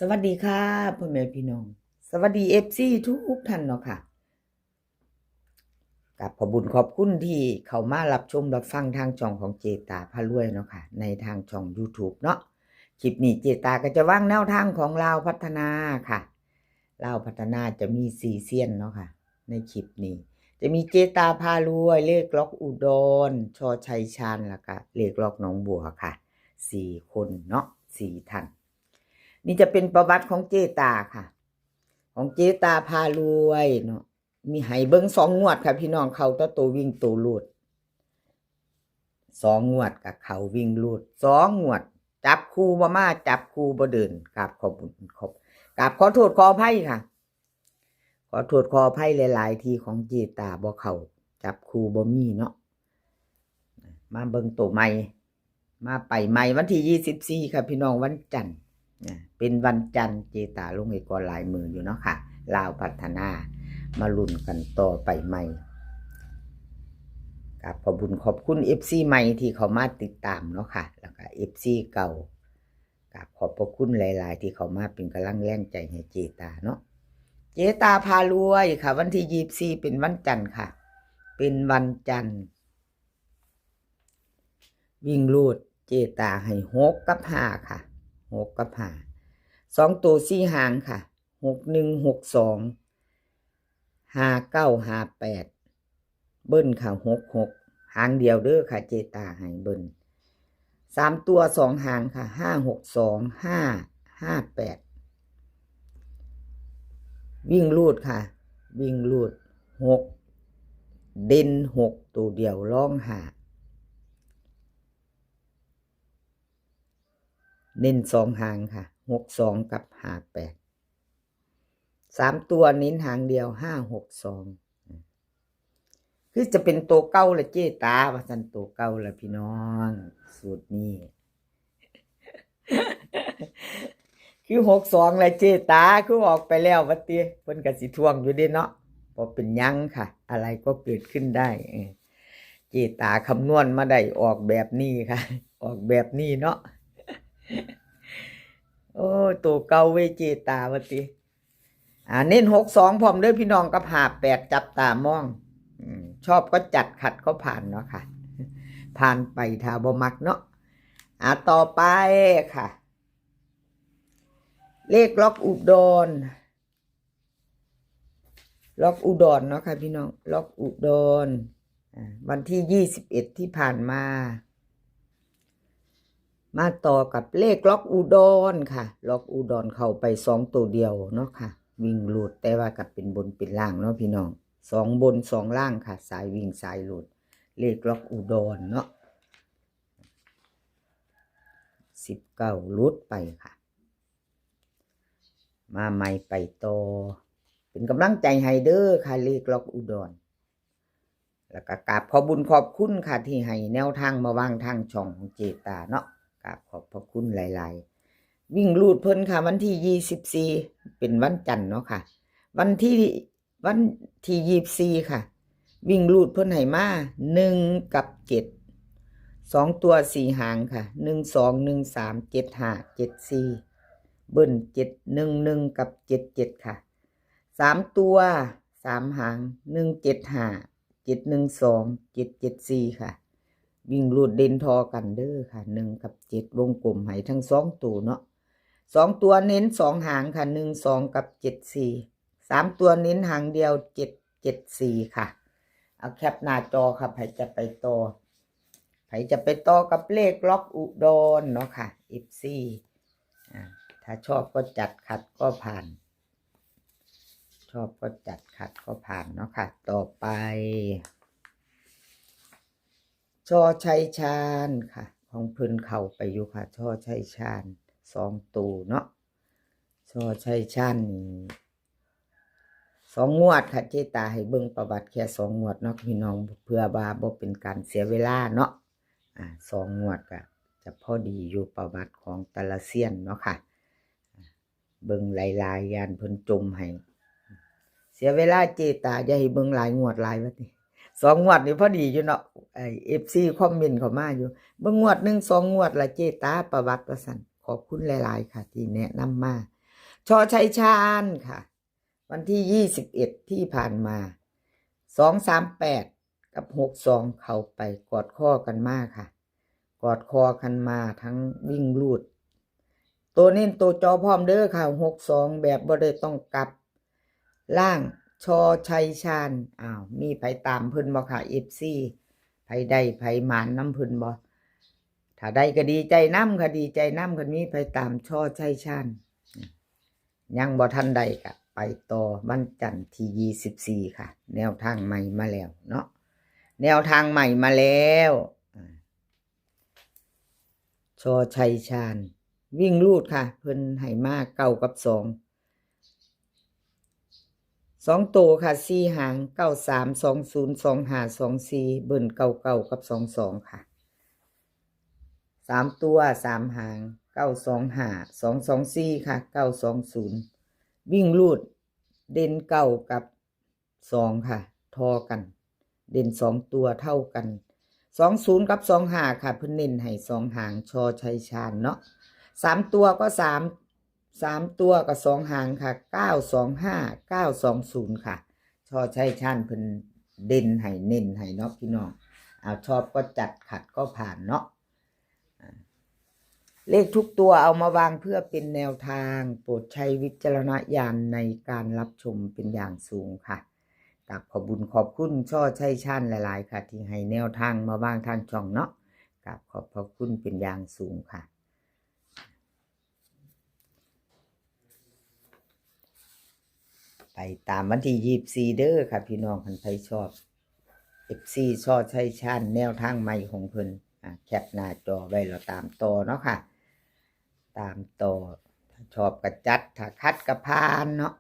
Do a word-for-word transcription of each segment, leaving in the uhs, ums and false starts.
สวัสดีค่ะ พ่อแม่พี่น้อง สวัสดี เอฟซี ทุกท่านเนาะค่ะ กับขอบบุญขอบคุณที่เข้ามารับชมรับฟังทางช่องของเจตาพารวยเนาะค่ะ ในทางช่อง YouTube เนาะ คลิปนี้เจตาก็จะวางแนวทางของลาวพัฒนาค่ะ ลาวพัฒนาจะมีสี่เซียนเนาะค่ะ ในคลิปนี้ จะมีเจตาพารวย เลขล็อกอุดร ชอชัยชาญ แล้วก็เลขล็อกหนองบัวค่ะ สี่คนเนาะ สี่ท่าน นี่จะเป็นประวัติของเจตาค่ะ ของเจตาพารวยเนาะ มีให้เบิ่งสองงวดค่ะพี่น้อง เข้าแต่ตัววิ่งตัวรูด สองงวดกับเข้าวิ่งรูด สองงวด จับคู่บ่มา จับคู่บ่เดิน กราบขอบคุณขอบ กราบขอโทษขออภัยค่ะ ขอโทษขออภัยหลายๆ ที่ของเจตาบ่เข้า จับคู่บ่มีเนาะ มาเบิ่งตัวใหม่ มาไปใหม่วันที่ยี่สิบสี่ค่ะพี่น้อง วันจันทร์นะ เป็นวันจันทร์ เจตาลงให้ก่อนหลายมื้ออยู่เนาะค่ะ ลาวพัฒนา มาลุ้นกันต่อไปใหม่ กราบขอบบุญขอบคุณ เอฟซี ใหม่ที่เข้ามาติดตามเนาะค่ะ แล้วก็ เอฟซี เก่า กราบขอบพระคุณหลายๆ ที่เข้ามาเป็นกำลังแรงใจให้เจตาเนาะ เจตาพารวยค่ะ วันที่ยี่สิบสี่เป็นวันจันทร์ค่ะ เป็นวันจันทร์ วิ่งรูด เจตาให้หกกับห้าค่ะ หกกับห้า สองตัวสี่หางค่ะ หกหนึ่ง หกสอง ห้าเก้า ห้าแปด เบิ้ลค่ะ หกหก หางเดียวเด้อค่ะ เจตาให้เบิ้ล สามตัวสองหางค่ะ ห้าหกสอง ห้าห้าแปด วิ่งรูดค่ะ วิ่งรูด หก เด่น หก ตัวเดียว รอง ห้า เน้นสองหางค่ะ หกสอง กับ ห้าแปด สามตัวเน้นหางเดียว ห้าหกสอง คือจะเป็นตัวเก่าละเจตา ว่าซั่น ตัวเก่าละพี่น้อง สูตรนี้ คือ หกสอง ละเจตา คือออกไปแล้วว่าติ เพิ่นก็สิทวงอยู่เด้เนาะ บ่เป็นหยังค่ะ อะไรก็เกิดขึ้นได้ เออ เจตาคำนวณมาได้ออกแบบนี้ค่ะ ออกแบบนี้เนาะ โอ้ ตัวเก่าเว้ยเจตาว่าติ อ่า เน้น หกสอง พร้อมเด้อพี่น้อง กับ ห้าแปด จับตามอง อืม ชอบก็จัด ขัดก็ผ่านเนาะค่ะ ผ่านไปถ้าบ่มักเนาะ อ่า ต่อไปค่ะ เลขล็อกอุดร ล็อกอุดรเนาะค่ะพี่น้อง ล็อกอุดร อ่า วันที่ยี่สิบเอ็ดที่ผ่านมา มาต่อกับเลขล็อกอุดรค่ะ ล็อกอุดรเข้าไปสองตัวเดียวเนาะค่ะ วิ่งรูด แต่ว่าก็เป็นบนเป็นล่างเนาะพี่น้อง สองบนสองล่างค่ะ สายวิ่งสายรูด เลขล็อกอุดรเนาะ สิบเก้า หลุดไปค่ะ มาใหม่ไปต่อ เป็นกำลังใจให้เด้อค่ะ เลขล็อกอุดร แล้วก็กราบขอบบุญขอบคุณค่ะ ที่ให้แนวทางมาวางทางช่องของเจตาเนาะ กราบขอบพระคุณหลายๆ วิ่งรูดเพิ่นค่ะ วันที่ยี่สิบสี่ เป็นวันจันทร์เนาะค่ะ วันที่ วันที่ยี่สิบสี่ค่ะ วิ่งรูดเพิ่นให้มา หนึ่ง กับ เจ็ด สองตัวสี่หางค่ะ หนึ่งสอง หนึ่งสาม เจ็ดห้า เจ็ดสี่ เบิ้ล เจ็ดหนึ่งหนึ่ง กับ เจ็ดเจ็ด ค่ะ สามตัวสามหาง หนึ่งเจ็ดห้า เจ็ดหนึ่งสอง เจ็ดเจ็ดสี่ ค่ะ วิ่งรูดเด่นทอกันเด้อค่ะ หนึ่ง กับ เจ็ด วงกลมให้ทั้งสองตัวเนาะ สองตัวเน้นสองหางค่ะ หนึ่งสอง กับ เจ็ดสี่ สามตัวเน้นหางเดียว เจ็ดเจ็ดสี่ ค่ะ เอาแคปหน้าจอค่ะ ไผจะไปต่อ ไผจะไปต่อกับเลขล็อกอุดรเนาะค่ะ เอฟซี อ่า ถ้าชอบก็จัด ขัดก็ผ่าน ชอบก็จัด ขัดก็ผ่านเนาะค่ะ ต่อไป ชอชัยชาญค่ะ ของเพิ่นเข้าไปอยู่ค่ะ ชอชัยชาญ สองตัวเนาะ ชอชัยชาญนี่ สองงวดค่ะ เจตาให้เบิ่งประวัติแค่สองงวดเนาะพี่น้อง เพื่อว่าบ่เป็นการเสียเวลาเนาะ อ่า สองงวดก็จะพอดีอยู่ประวัติของแต่ละเซียนเนาะค่ะ เบิ่งหลายๆ ย่านเพิ่นจมให้ เสียเวลาเจตา อย่าให้เบิ่งหลายงวดหลายว่าติ สองงวดนี่พอดีอยู่เนาะ ไอ้ เอฟซี คอมเมนต์เข้ามาอยู่ เบิ่งงวดหนึ่งสองงวดละเจตาประวัติว่าซั่น ขอบคุณหลายๆ ค่ะ ที่แนะนำมา ชอชัยชาญค่ะ วันที่ยี่สิบเอ็ดที่ผ่านมา สองสามแปด กับ หกสอง เข้าไปกอดคอกันมาค่ะ กอดคอกันมาทั้งวิ่งรูด ตัวเน้นตัวเจาะพร้อมเด้อค่ะ หกสอง แบบบ่ได้ต้องกลับ ล่าง ชอชัยชาญ อ้าว มีไผตามเพิ่นบ่ค่ะ เอฟซี ไผได้ไผหมานนำเพิ่นบ่ ถ้าได้ก็ดีใจนำค่ะ ดีใจนำ คันมีไผตามชอชัยชาญ ยังบ่ทันได้ก็ไปต่อวันจันทร์ที่ยี่สิบสี่ค่ะ แนวทางใหม่มาแล้วเนาะ แนวทางใหม่มาแล้ว อ่า ชอชัยชาญ วิ่งรูดค่ะ เพิ่นให้มา เก้า กับ สอง สอง ตัวค่ะ สี่ หาง เก้าสาม สองศูนย์ สองห้า สองสี่ เบิ้ล เก้าเก้า กับ สองสอง ค่ะ สาม ตัว สาม หาง เก้าสองห้า สองสองสี่ ค่ะ เก้าสองศูนย์ วิ่งรูด เด่น เก้า กับ สอง ค่ะ ทอกัน เด่น สอง ตัวเท่ากัน สองศูนย์ กับ สองห้า ค่ะ เพิ่นเน้นให้ สอง หาง ชอชัยชาญเนาะ สาม ตัวก็ สาม สาม ตัวก็ สอง หางค่ะ เก้าสองห้า เก้าสองศูนย์ ค่ะ ชอชัยชาญเพิ่นเด่นให้เน้นให้เนาะพี่น้อง เอาชอบก็จัด ขัดก็ผ่านเนาะ อ่า เลขทุกตัวเอามาวางเพื่อเป็นแนวทาง โปรดใช้วิจารณญาณในการรับชมเป็นอย่างสูงค่ะ กราบขอบบุญขอบคุณชอชัยชาญหลายๆ ค่ะ ที่ให้แนวทางมาวางทางช่องเนาะ กราบขอบพระคุณเป็นอย่างสูงค่ะ ไปตามวันที่ยี่สิบสี่เด้อค่ะพี่น้อง คันไผชอบ เอฟซี ชอชัยชาญ แนวทางใหม่ของเพิ่น อ่ะ แคปหน้าจอไว้แล้วตามต่อเนาะค่ะ ตามต่อ ถ้าชอบก็จัด ถ้าขัดก็ผ่านเนาะ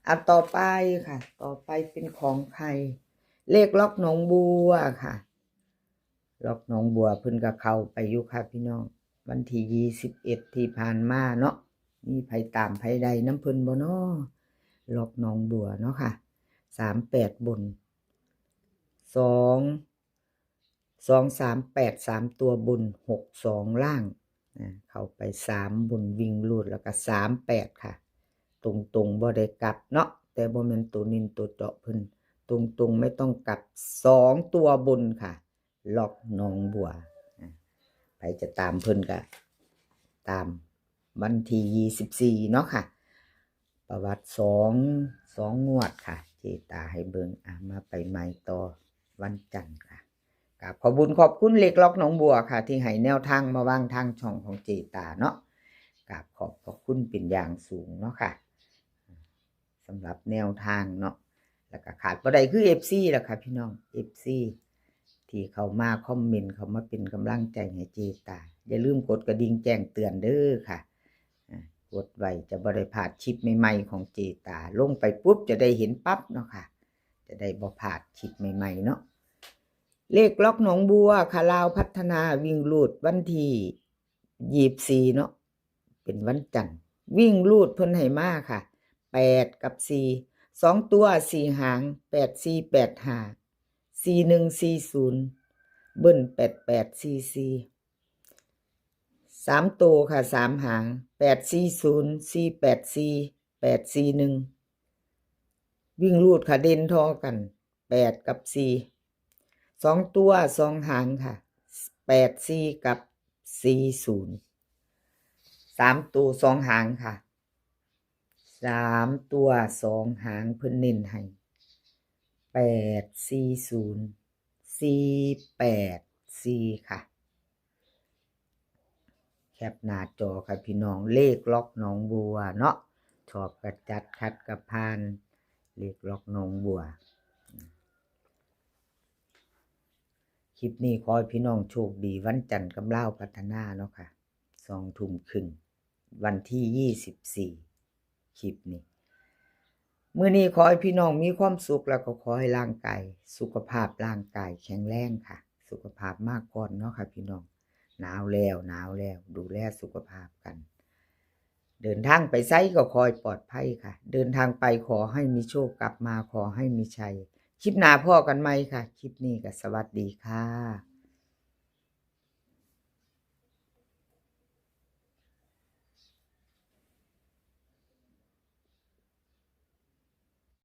อ่ะ ต่อไปค่ะ ต่อไปเป็นของใคร เลขล็อกหนองบัวค่ะ ล็อกหนองบัวเพิ่นก็เข้าไปอยู่ค่ะพี่น้อง วันที่ยี่สิบเอ็ดที่ผ่านมาเนาะ มีไผตามไผได้นำเพิ่นบ่น้อ ล็อกหนองบัวเนาะค่ะ สามแปด บน สอง สองสามแปด สาม ตัวบน หกสอง ล่าง อ่า เข้าไป สาม บนวิ่งรูด แล้วก็ สามแปด ค่ะ ตรงๆ บ่ได้กลับเนาะ แต่บ่แม่นตัวเน้นตัวเจาะเพิ่น ตรงๆ ไม่ต้องกลับ สอง ตัวบนค่ะ ล็อกหนองบัว อ่า ไผจะตามเพิ่นก็ตามวันที่ยี่สิบสี่เนาะค่ะ ประวัติสอง สองงวดค่ะ เจตาให้เบิ่ง อ่ะ มาไปใหม่ต่อวันจันทร์ค่ะ กราบขอบบุญขอบคุณเลขล็อกหนองบัวค่ะ ที่ให้แนวทางมาวางทางช่องของเจตาเนาะ กราบขอบพระคุณเป็นอย่างสูงเนาะค่ะ สำหรับแนวทางเนาะ แล้วก็ขาดบ่ได้คือ เอฟซี ล่ะค่ะพี่น้อง เอฟซี ที่เข้ามาคอมเมนต์ เข้ามาเป็นกำลังใจให้เจตา อย่าลืมกดกระดิ่งแจ้งเตือนเด้อค่ะ อ่ะ กดไว้จะบ่ได้พลาดคลิปใหม่ๆ ของเจตา ลงไปปุ๊บจะได้เห็นปั๊บเนาะค่ะ จะได้บ่พลาดคลิปใหม่ๆ เนาะ เลขล็อกหนองบัวค่ะ ลาวพัฒนาวิ่งรูดวันที่ยี่สิบสี่เนาะ เป็นวันจันทร์ วิ่งรูดเพิ่นให้มาค่ะ แปด กับ สี่ สอง ตัว สี่ หาง แปดสี่ แปดห้า สี่หนึ่ง สี่ศูนย์ เบิ้ล แปดแปด สี่สี่ สาม ตัวค่ะ สาม หาง แปดสี่ศูนย์ สี่แปดสี่ แปดสี่หนึ่ง วิ่งรูดค่ะ เด่นทอกัน แปด กับ สี่ สอง ตัว สอง หางค่ะ แปดสี่ กับ สี่ศูนย์ สาม ตัว สอง หางค่ะ สาม ตัว สอง หางเพิ่นเน้นให้ แปดสี่ศูนย์ สี่แปดสี่ ค่ะ แคปหน้าจอค่ะพี่น้อง เลขล็อกหนองบัวเนาะ ชอบก็จัด ขัดก็ผ่าน เลขล็อกหนองบัว คลิปนี้ขอให้พี่น้องโชคดี วันจันทร์กับลาวพัฒนาเนาะค่ะ สองทุ่มครึ่ง วันที่ยี่สิบสี่ คลิปนี้ มื้อนี้ขอให้พี่น้องมีความสุข แล้วก็ขอให้ร่างกาย สุขภาพร่างกายแข็งแรงค่ะ สุขภาพมาก่อนเนาะค่ะพี่น้อง หนาวแล้ว หนาวแล้ว ดูแลสุขภาพกัน เดินทางไปไสก็ขอให้ปลอดภัยค่ะ เดินทางไปขอให้มีโชค กลับมาขอให้มีชัย คลิปหน้าพ้อกันใหม่ค่ะ คลิปนี้ก็สวัสดีค่ะ